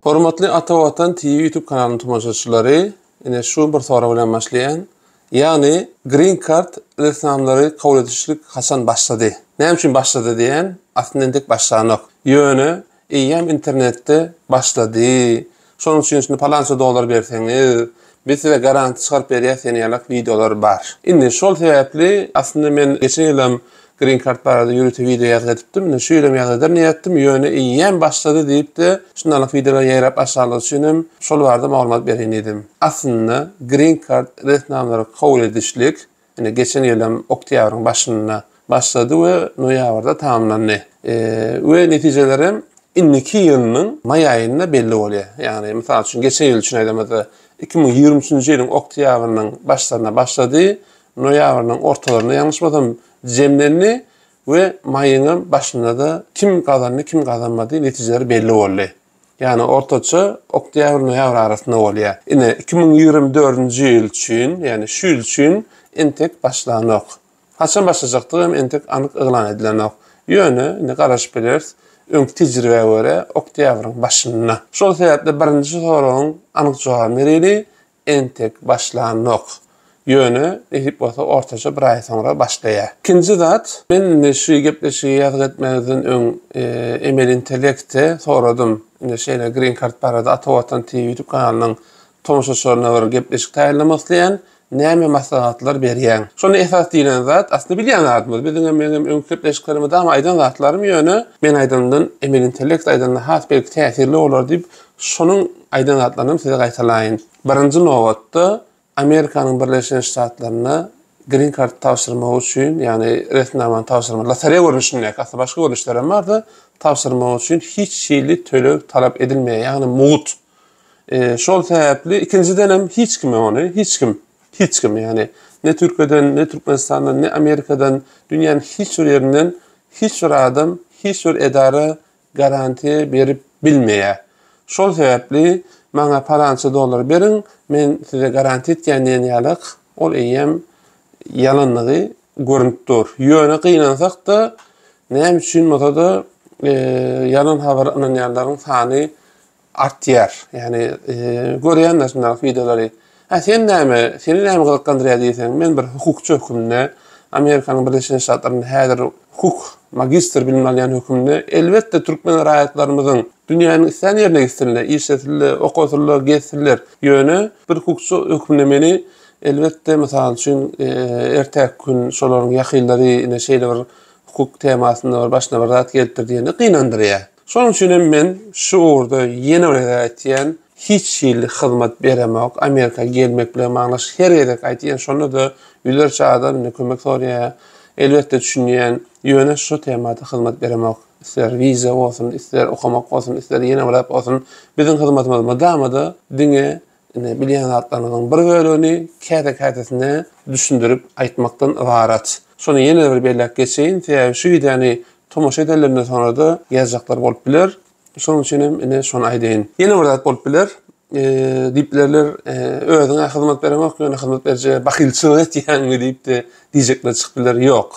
Hormatly Ata Watan TV YouTube kanalynyň tomaşaçylary, ine şu bir sorag bilen başlaýan. Ýagny Green Card resminamlary kabul edişlik haçan başlady? Näme üçin başlady diýen, aslynda entek başlanok. Ýöne eýýäm internetde başlady. Şonuň üçin şunda palança dollar berseňiz, biz size garantiýa çykaryp berýäs diýen ýalak wideolar bar. Indi şol sebäpli aslynda men geçen ýylam Green Card barada ýörite wideo ýazgy edipdim. Indi şu ýylam ýazgy ederin diýipdim. Ýöne eýýäm başlady diýip-de, şundanlyk wideolar ýaýrap başlanlygy üçin hem şol barada maglumat bereýin diýdim. Aslynda Green Card resminamalary kabul edişlik Ine, geçen ýylam oktýabryň başynda başlady we noýabrda tamamlandy. We netijelerem indiki ýylynyň maý aýynda belli bolýar. Ýagny, mysal üçin, geçen ýyl üçin aýdamyzda, 2023-nji ýylyň oktýabrynyň başlarynda başlady, noýabrynyň ortalarynda ýalňyşmasam jemlendi we maýyňam başynda-da kim gazandy, kim gazanmady netijeler belli boldy. Ýagny ortaça oktýabr-noýabr arasynda bolýar. Ine, 2024-nji ýyl üçin, ýagny şu ýyl üçin entek başlanok. Haçan başlajakdygy hem entek anyk yglan edilenok. Ýöne, indi garaşyp bileris, öňki tejribä görä oktýabryň başynda. Şol sebäpli birinji soragyň anyk jogabyny bereli, Entek başlanok. Ýöne, nesip bolsa ortaça bir aý soňra başlaýar. Ikinji zat, men indi şu gepleşigi ýazgy etmezden öň emeli intellekte soradym. Indi şeýle Green Card barada Ata Watan TV YouTube kanalynyň tomaşaçylaryna bir gepleşik taýýarlamak isleýän. Näme maslahatlar berýäň? Şonda esas diýlen zat, aslynda bilýän zadymyz. Biziňem, meňem öňki gepleşiklerimde dama aýdan zatlarym, ýöne men aýdanymdan emeli intellekt aýdanda has belki täsirli bolar diýip, Şonuň aýdan zatlaryny size gaýtalaýyn. Birinji nobatda Amerikanyň Birleşen Ştatlaryna Green Card tabşyrmak üçin, ýagny resminamany tabşyrmak, lotereýa görnüşindäki, aslynda başga görnüşleri hem bardy, tabşyrmak üçin hiç hili töleg talap edilmeýär, ýagny mugt. Şol sebäpli ikinjiden hem hiç kime ony, hiç kim, hiç kim, ýagny ne Türkiýeden, ne Türkmenistandan, ne Amerikadan, dünýäniň hiç bir ýerinden hiç bir adam, hiç bir edara garantiýa berip bilmeýär. Şol sebäpli maňa palança dollar beriň, men size garantiýa etýän diýen ýalak, ol eýýäm ýalanlygy görünip dur. Ýöne gynansak-da, näme üçin bolsa-da ýalan habara ynanýanlaryň sany artýar. Ýagny görýänler şundaky wideolary. Hä sen näme, seni näme gyzyklandyrýar diýseň, men bir hukukçy hökmünde Amerikanyň Birleşen Ştatlarynda häzir hukuk magistr bilimini alýan hökmünde elbetde türkmen raýatlarymyzyň dünýäniň islän ýerine gitsinler, işlesinler, okasynlar, gezsinler. Ýöne bir hukukçy hökmünde meni elbetde mysal üçin ertäki gün şolaryň ýakynlary ine şeýle bir hukuk temasynda bir başyna bir zat gelipdir diýende gynandyrýar. Şonuň üçin hem men şu ugurda ýene bir gezek aýtýan, hiç hili hyzmat beremok. Amerika gelmek bilen baglaşyk her gezek aýtýan, şonda-da ýüzlerçe adam indi kömek soraýar. Elbetde düşünýän, ýöne şu temada hyzmat beremok. Ister wiza bolsun, ister okamak bolsun, ister ýene bir zat bolsun, biziň hyzmatymyz mydama-da diňe Indi bilýän zatlaryňyzyň bir bölegini käte-kätesinde düşündirip aýtmakdan ybarat. Şony ýene bir belläp geçeýin, sebäbi şu wideony tomaşa edenlerinden soňra-da ýazjaklar bolup biler. Şonuň üçin hem ine şony aýdaýyn. Ýene bir zat bolup biler, diýip bilerler, özüň-ä hyzmat bereňok, ýöne hyzmat berijä bahylçylyk etýäňmi diýip-de diýjekler çykyp biler. Ýok.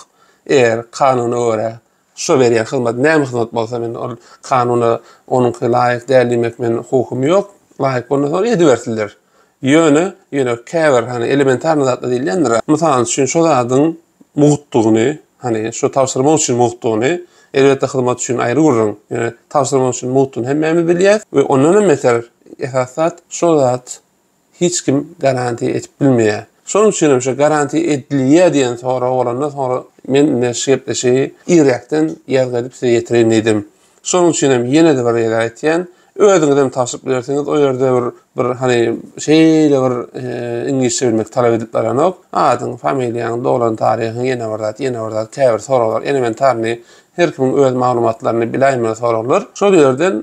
Eger kanuna görä Şo berýän hyzmat näme hyzmat bolsa men ol kanuna onuňky laýyk däl diýmek men hukugym ýok. Laýyk bolmasa ony edibersinler. Ýöne, ýöne käbir hany elementarny zatlar diýilýändir. Mysal üçin şo zadyň mugtdugyny, hany şo tabşyrmak üçin mugtdugyny, elbetde hyzmat üçin aýry gürrüň. Ýöne tabşyrmak üçin mugtdugyny hemmämiz bilýäs we ondan hem beter esasy zat şo zat hiç kim garantiýa edip bilmeýär. Şonuň üçin hem şu garantiýa edilýär diýen sorag bolanda soňra men indi şu gepleşigi irräkden ýazgy edip size ýetireýin diýdim. Şonuň üçin hem ýene-de bir gezek aýtýan, özüňiz hem tabşyryp bilersiňiz. O ýerde bir bir hany şeýle bir iňlisçe bilmek talap edilip baranok. Adyň, familiýaň, doglan taryhyň, ýene bir zat, ýene bir zat, käbir soraglar elementarnyý Her kimiň öz maglumatlaryny biläýmeli soraglar. Şol ýerden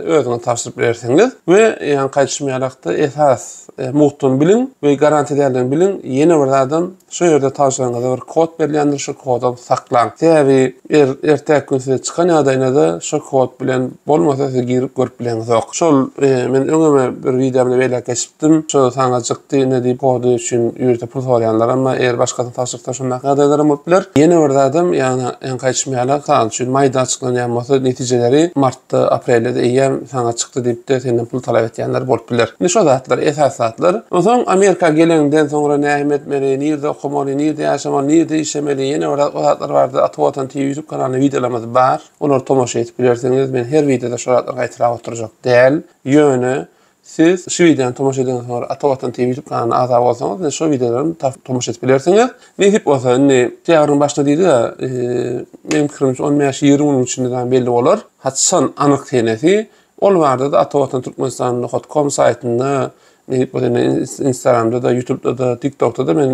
özüňiz tabşyryp bilersiňiz we ýaňky aýdyşym ýalakda esas mugtdan biliň we garantiýa däldigini biliň. Ýene bir zadam şo ýerde tabşyranyňyzda bir kod berilýändir, şo kodam saklaň. Sebäbi ertäki gün size çykan ýagdaýynda-da şo kod bilen bolmasa siz girip görüp bileňizok. Şol men öňem. bir wideomda belläp geçipdim. Şo saňa çykdy ine diýip kody üçin ýörite pul soraýanlaram bar. Eger başgasyny tabşyrsa şondaky ýagdaýlaram bolup biler. Ýene bir zadam, ýagny öňki aýdyşym ýaly, mysal üçin maýda açyklanýan bolsa netijeleri martda, aprelde-de eýýäm saňa çykdy diýip-de senden pul talap etýänler bolup biler. Indi şo zatlar esasy zatlar. Onsoň Amerika geleňden soňra näme etmeli, nirde okamaly, nirde ýaşamaly, nirde işlemeli, ýene bir zat o zatlar barada Ata Watan TV YouTube kanalynda wideolarymyz bar. Olary tomaşa edip bilersiňiz. Men her wideoda şo zatlary gaýtalap oturjak däl. Ýöne siz şu wideony tomaşa edenden soňra Ata Watan TV YouTube kanalyna agza bolsaňyz, indi şo wideolarymy tapyp tomaşa edip bilersiňiz. Nesip bolsa indi sentýabryň başynda diýdi-de, meniň pikirimçe 15-20 günüň içinde zaten belli bolar. Haçan anyk senesi Ol barada-da Ata Watan Türkmenistan nokat kom saýtynda, nesip bolsa indi Instagramda-da, YouTube'da-da, TikTok'da-da men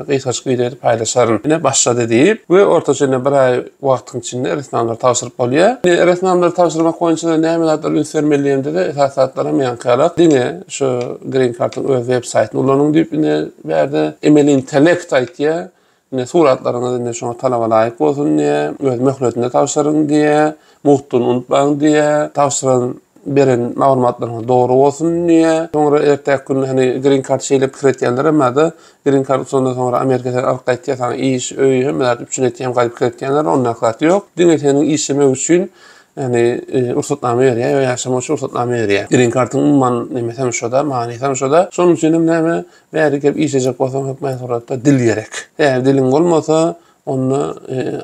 gysgajyk wideo edip paýlaşaryn. Ine başlady diýip we ortaça ine bir aý wagtyň içinde resminalary tabşyryp bolýar. Ine resminamalary tabşyrmak boýunça-da näme zatlara üns bermeli diýemde-de esasy zatlaram ýaňky ýalak diňe şu Green Card-yň öz web saýtyny ulanyň diýip ine bärde emeli intellekt aýtýar. Ine suratlaryňyz indi şoňa talaba laýyk bolsun diýe, öz möhletinde tabşyryň diýe, mugtdugyny unutmaň diýe, tabşyran beren maglumatlaryňyz dogry bolsun diýe. Soňra ertäki gün hany green card şeýle pikir etýänlerem barda, green card utandan soňra Amerika seni alyp gaýtýar, saňa iş, öý hemme zat üpjün etýän gaýdyp pikir etýänler ondaky zat ýok. Diňe seniň işlemek üçin ýagny rugsatnama berýär, ýa ýaşamak üçin rugsatnama berýär. Green kartyň umuman nemesem şoda, manysam şoda. Şonuň üçin hem näme Bäri gelip işlejek bolsaň hökmany suratda dil gerek. Eger diliň bolmasa, onda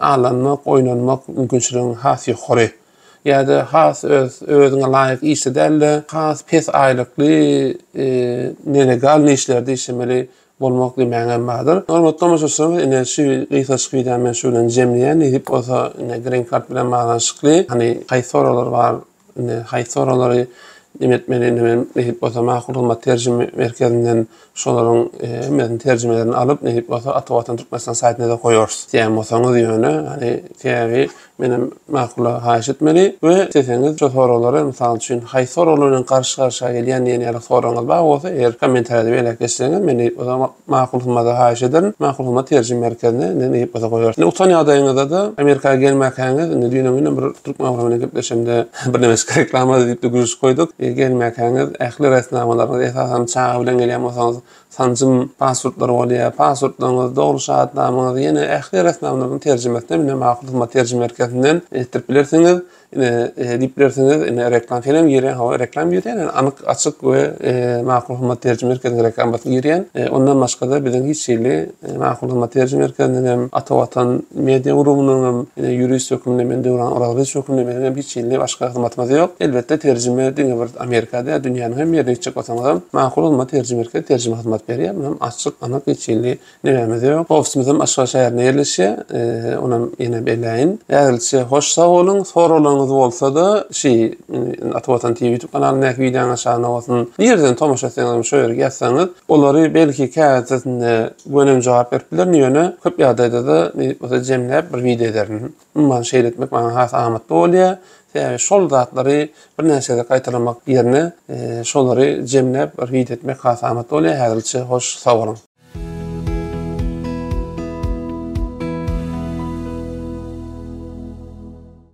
aldanmak, oýnanmak mümkinçiligiň has ýokary. Ýa-da has öz özüňe laýyk işde däl-de, has pes aýlykly nelegalnyý işlerde işlemeli bolmak diýmäňem bardyr. Hormatly tomaşaçylarymyz, ine şu gysgajyk wideony men şu bilen jemleýän. Nesip bolsa, ine Green Card bilen baglanyşykly hany haýsy soraglar bar Indi haýsy soraglary neme etmeli, indi men nesip bolsa Makul Hyzmat terjime merkezinden şolaryň hemmesiniň terjimelerini alyp, nesip bolsa Ata Watan Türkmenistan saýtyna-da goýarys. Isleýän bolsaňyz ýöne, hany sebäbi menem Makula haýyş etmeli we isleseňiz şo soraglary, mysal üçin, haýsy soraglar bilen garşy-garşa gelýän diýen ýaly soragyňyz bar bolsa, eger kommentariýada belläp geçseňiz, men nesip bolsa Makul Hyzmata haýyş ederin. Makul Hyzmat terjime merkezine indi nesip bolsa goýarys. Indi utan ýagdaýyňyzda-da Amerika gelmäkäňiz, indi düýn öňňin bir türkmen oglan bilen gepleşemde birneme reklama diýip-de gülüşip goýduk. Gelmäkäňiz ähli resminamalaryňyz, esasan çaga bilen gelýän bolsaňyz, sanjym pasportlary bolýar, pasportlaryňyz, dogruş şahadatnamaňyz, ýene ähli resminamalaryň terjimesini indi Makul Hyzmat terjime merkezinden etdirip bilersiňiz. Ine, diýip bilersiňiz, ine reklam senem girýän, hawa reklam girýän, ýöne anyk, açyk we Makul Hyzmat terjime merkeziniň reklamasy girýän. Ondan başga-da biziň hiç hili Makul Hyzmat terjime merkeziniň hem, Ata Watan media gurubynyň hem, ine ýurist hökmünde men Döwran Orazgylyç hökmünde meniň hem hiç hili başga hyzmatymyz ýok. Elbetde terjime diňe bir Amerika däl, dünýäniň hemme ýerine gitjek bolsaňyzam Makul Hyzmat terjime merkezi terjime hyzmat berýär. Munam açyk, anyk hiç hili Nemämiz ýok. Ofisimizem Aşgabat şäherinde ýerleşýär. Onam ýene belläýin. Häzirlikçe hoş sag boluň. Soraglaryňyz bolsa-da, şi Ata Watan TV YouTube kanalyndaky wideonyň aşagynda bolsun, nireden tomaşa etseňizem şo ýere ýazsaňyz, olary belki käbirinde gönem jogap berip bilerin, ýöne köp ýagdaýda-da nesip bolsa jemläp bir wideo ederin. Umuman şeýle etmek maňa has amatly bolýar. Sebäbi şol zatlary birnäçe gezek gaýtalamak ýerine, şolary jemläp bir wideo etmek has amatly bolýar. Häzirlikçe hoş sag boluň.